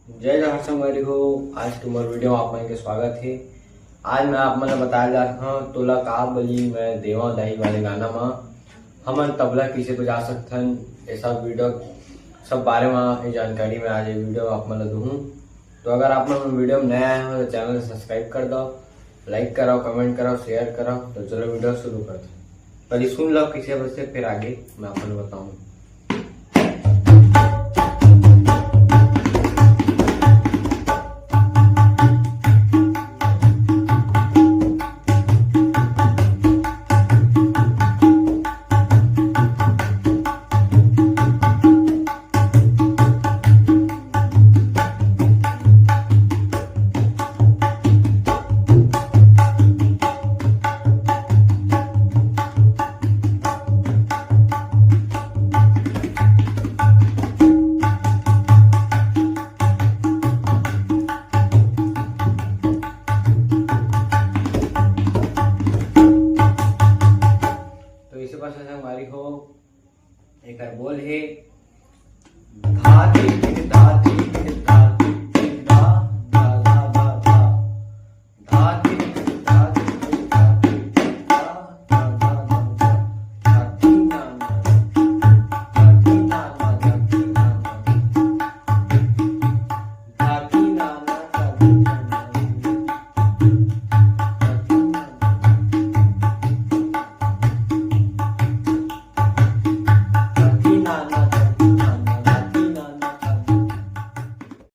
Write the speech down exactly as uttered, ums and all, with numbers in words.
जय जोहार संगवारी हो, आज के मोर वीडियो में आप मन के स्वागत हे। आज मैं आप मन ल बताए जात हंव, तोला का बली मैं देवा दाई वाले गाना म हमन तबला कइसे बजा सकथन, ये सब वीडियो, सब बारे म ये जानकारी मैं आज ये वीडियो में आप मन ल दूहूं। तो अगर आप मन वीडियो में नया आए हो तो चैनल ल सब्सक्राइब कर दो, लाइक करो, कमेंट करो, शेयर करो। तो चलो वीडियो शुरू करते हैं। पहले सुन लो कैसे बजथे, फिर आगे मैं आप मन ल बताऊं। तो इसे बस संगवारी हो, एकर बोल हे, धा तीन तीन